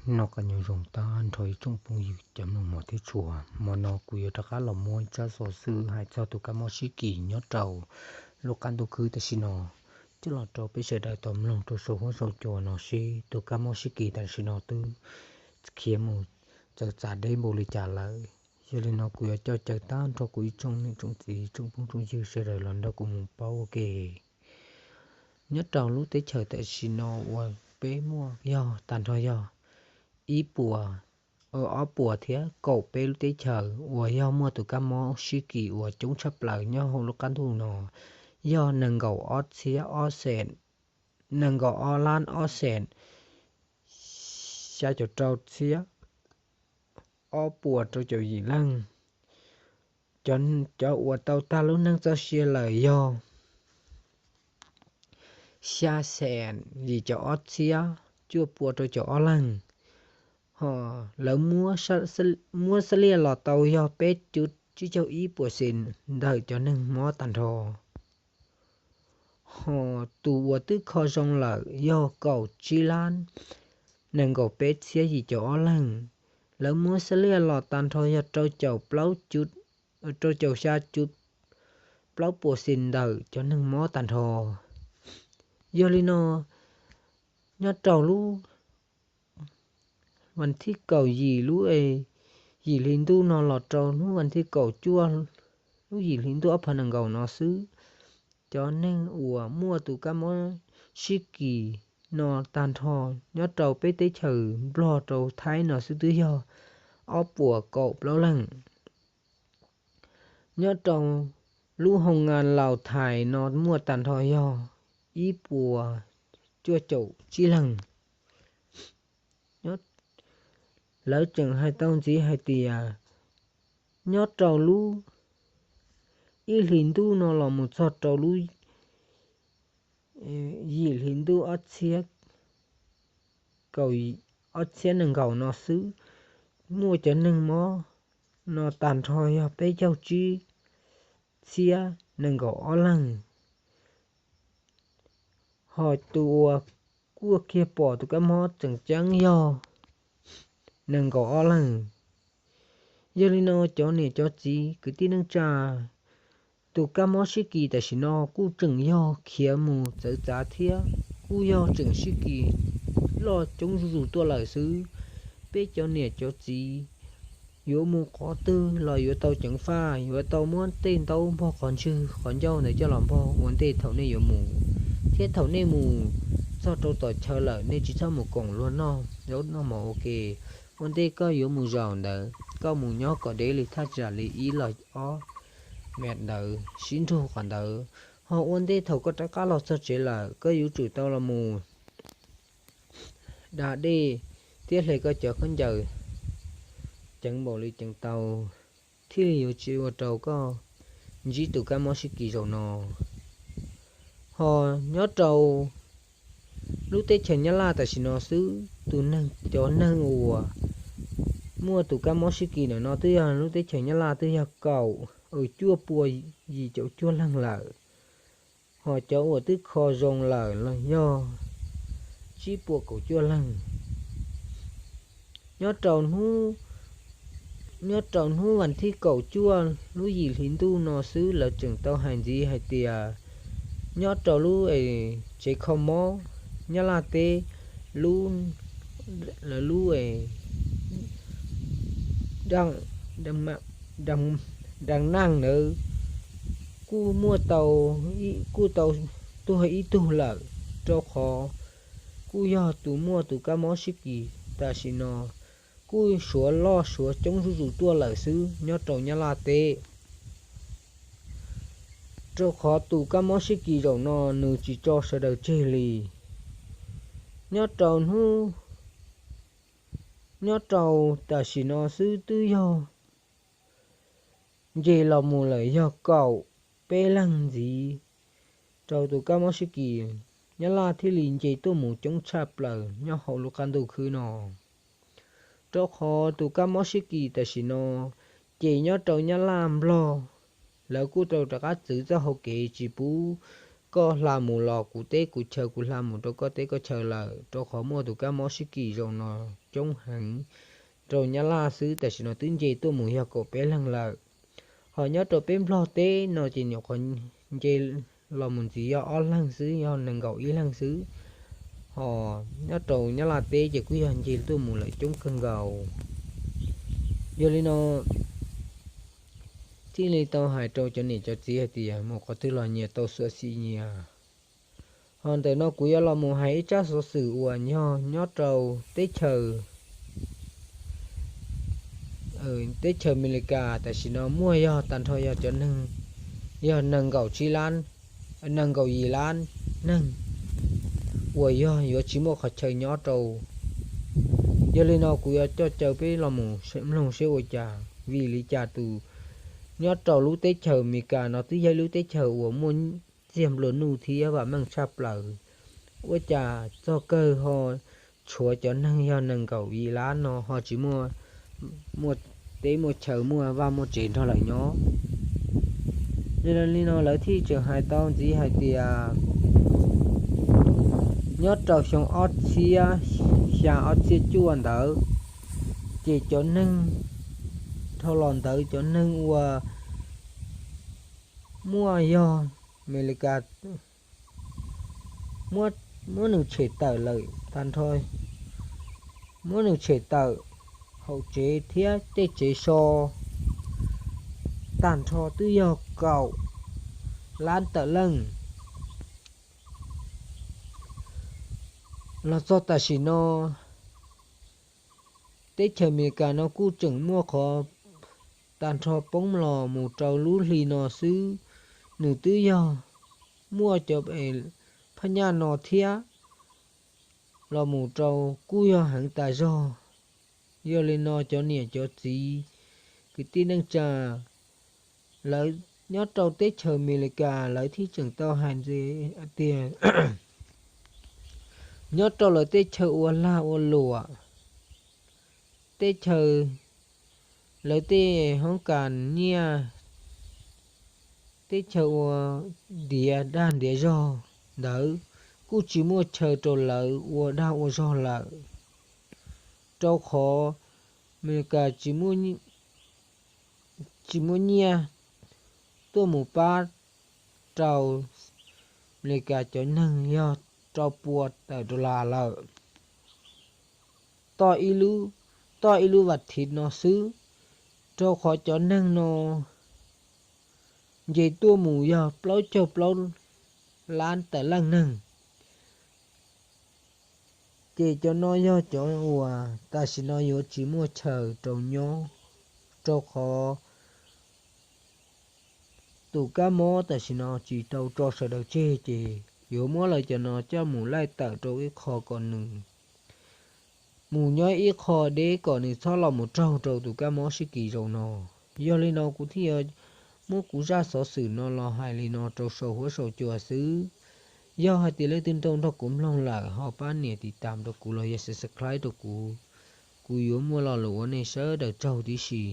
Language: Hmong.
Noj qab nyob zoo tag nrho ib tsoom phooj ywg cov mloog mos thiab tshua. Hmo no kuv yuav rov qab los muab tsab xov xwm hais txog tus kab mob sib kis nyob rau lub qab ntuj khwb tam sim no coj los rau peb sawv daws tau mloog rau saum huab saum cua no seb tus kab mob sib kis tam sim no twb khiav mus txawv txav deb npaum li cas lawm. Yog li no kuv yuav coj caw tag nrho kuv ib tsoom niam tsoom txiv tsoom phooj tsoom ywg sawv daws los nrog kuv mus paub ua ke. Nyob rau lub teb chaws tam sim no uas peb muaj yog tag nrho yog ib puas, ob puas thiab kaum peb lub teb chaws uas yog muaj tus kab mob sib kis uas coob tshaj plaws nyob hauv lub qab ntuj no yog nees nkaum ob txhiab ob xees, nees nkaum ob lab ob xees xya caum rau txhiab ob puas rau caum yim leej. Cov uas tau tag lub neej txoj sia lawm yog xya xees yim caum ob txhiab cuaj pua rau caum ob leeg. Ho lawv muab xab liaj los tau yog peb cuv tsib caug ib puas xees ntawm cov neeg mob tag nrho. Ho tus uas twb kho zoo lawm yog kaum tsib lab nees nkaum peb txhiab yim caum ob leeg. Lawv muab xab liaj los tag nrho yog rau caum plaub cuv, rau caum xya cuv plaub puas xees ntawm cov neeg mob tag nrho. Yog li no, nyob rau lub vas thib kaum yim lub yim hli ntuj no los rau hnub vas thib kaum cuaj lub yim hli ntuj ob phav nees nkaum no xwb, cov neeg uas muaj tus kab mob sib kis no tag nrho nyob rau peb teb chaws Nplog rau Thaib no xwb twb yog ob puas kaum plaub leeg. Nyob rau lub hoo nga Laus Thais no muaj tag nrho yog ib puas cuaj caum tsib leeg. Lawv tseem hais tau ntxiv hais tias nyob rau lub ib hlis ntuj no los mus txog rau lub yim hlis ntuj ob txhiab, kaum, ob txhiab nees nkaum no xwb, muaj cov neeg mob no tag nrho yog peb caug tsib txhiab nees nkaum ob leeg. Ho tus uas kuaj kiag pom tus kab mob tseem ceeb yog nees nkaum ob leeg. Yog li no cov niam cov txiv kwv tij neej tsa, tus kab mob sib kis tam sim no kuj tseem yog khiav mus txawv txav thiab kuj yog tseem sib kis loj coob zuj zus tuaj lawm xwb. Peb cov niam cov txiv yuav mus qhov twg los yuav tau ceev faj, yuav tau muab tej ntaub npog qhov ntswg qhov ncauj ntawd coj los npog ua ntej thaum nej yuav mus, thiab thaum nej mus txog rau tom chaw lawm nej tsis txhob mus koom luag noj zaub noj mov ua ke. Ua ntej koj yuav mus zaum ntawd koj mus nyob kom deb li thaj tsam li ib los ob mev ntawd sib nrug qhov ntawd, ho ua ntej thaum koj rov qab los txog tsev lawm koj yuav tsum tau los mus da dej thiab hle koj cov khaub ncaws ceev npaum li ceev tau, thiaj li yuav tsis ua rau koj ntsib tus kab mob sib kis zaum no. Ho nyob rau lub teb chaws Nyab Laj tam sim no xwb, tus neeg, cov neeg uas muaj tus kab mob sib kis ntawm no twb yog lub teb chaws Nyab Laj twb yog kaum, cuaj pua yim caum cuaj leeg lawm. Ho cov uas twb kho zoo lawm los yog tsib pua kaum cuaj leeg. Nyob rau hnub, nyob rau hnub vas thib kaum cuaj lub yim hli ntuj no xwb lawv tseem tau hais ntxiv hais tias nyob rau lub es tsev kho mob Nyab Laj teb, lub, lawv lub es Daj Naj ntawd kuj muaj tau, kuj tau tuag ib tug lawm, rau qhov kuj yog tus muaj tus kab mob sib kis tam sim no kuj suav loj suav coob zuj zus tuaj lawm xwb nyob rau Nyab Laj teb. Rau qhov tus kab mob sib kis zaum no nws tsis tso sawv daws tseg li. Nyob rau hnub, nyob rau tam sim no xwb twb yog nce los mus lawm yog kaum peb leeg ntxiv rau tus kab mob sib kis Nyab Laj thiaj li nce tuaj mus coob tshaj plaws nyob hauv lub qab ntuj khwb no. Rau qhov tus kab mob sib kis tam sim no ces nyob rau Nyab Laj Nplog, lawv kuj tau rov qab txwv txoj hau kev tsis pub koj hla mus los kuv teb kuv chaw kuv hla mus rau koj teb koj chaw lawm, rau qhov muaj tus kab mob sib kis zoo no coob heev. Rau Nyab Laj xwb tam sim no twb nce tuaj mus yog kaum peb leeg lawm. Ho nyob rau peb Nplog teb no ces nyuam qhuav nce los mus ntxiv yog ob leeg xwb, yog nees nkaum ib leeg xwb. Ho nyob rau Nyab Laj teb ces kuj yog nce tuaj mus lawm coob kawg nkaus. Yog li no thiaj li tau hais rau cov niam cov txiv hais tias mus qhov twg los nyias tau xuam xim nyias. Ho ntawm no kuv yuav los mus hais ib tsab xov xwm uas yog nyob rau teb chaws teb chaws Amelikas tam sim no muaj yog tag nrho yog cov neeg, yog nees nkaum tsib lab, nees nkaum yim lab neeg uas yog yuav tsis muaj qhov chaw nyob rau. Yog li no kuv yuav coj caw peb los mus mloog seb ua cas, vim li cas tus nyob rau lub teb chaws Amelikas no twb yog ib lub teb chaws uas muaj txiag nplua nuj thiab vam meej tshaj plaws, ua cas txog kawg ho tshuav cov neeg yog nees nkaum yim lab no ho tsis muaj, muaj teb muaj chaw muaj vaj muaj tsev nrog lawv nyob. Yog li no lawv thiaj tseem hais tau ntxiv hais tias nyob rau xyoo ob txhiab xya ob txhiab cuaj ntawd, ces cov neeg dhau los ntawd cov neeg uas muaj yog Amelikas muab nws tshem tawm lawm tag nrho, muab nws tshem tawm hauv tsev thiab tej tsev so tag nrho twb yog kaum lab tawm leej. Los txog tam sim no teb chaws Amelikas no kuj tseem muaj qhov tag nrho poob los mus rau lub hli no xwb, nws twb yog muaj cov phab nyaj no thiab los mus rau kuj yog heev tas zog. Yog li no cov niam cov txiv kwv tij neej tsa, lawv nyob rau teb chaws Amelikas lawv thiaj tseem tau hais tias nyob rau lawv teb chaws ua lag ua luam, teb chaws lawv tej hoob kas nyiaj, teb chaws ua ntiav dag ntiav zog ntawd kuj tsis muaj chaw rau lawv ua dag ua zog lawm, rau qhov Amelikas tsis muaj nyiaj tuaj mus pab rau Amelikas cov neeg yog rau pua tawm dollar lawm toj ib lub vas thiv no xwb, rau qhov cov neeg no nce tuaj mus yog plaub caug plaub lab tawm leej neeg. Ces cov no yog cov uas tam sim no yuav tsis muaj chaw rau nyob, rau qhov tus kab mob tam sim no tsis tau tso sawv daws tseg, ces yuav muab lawv cov no coj mus laij tawm rau ib qho kom nws mus nyob ib qho deb kom nws txhob los mus raug rau tus kab mob sib kis zaum no. Yog li no kuv thiaj muab kuv zaj xov xwm no los hais li no rau saum huab saum cua xwb. Yog hais tias leej twg nrog kuv mloog lawm ho pab nias tiv tam rau kuv los yog subscribe rau kuv, kuv yuav muaj lo lus ua nej sawv daws tsaug tib si.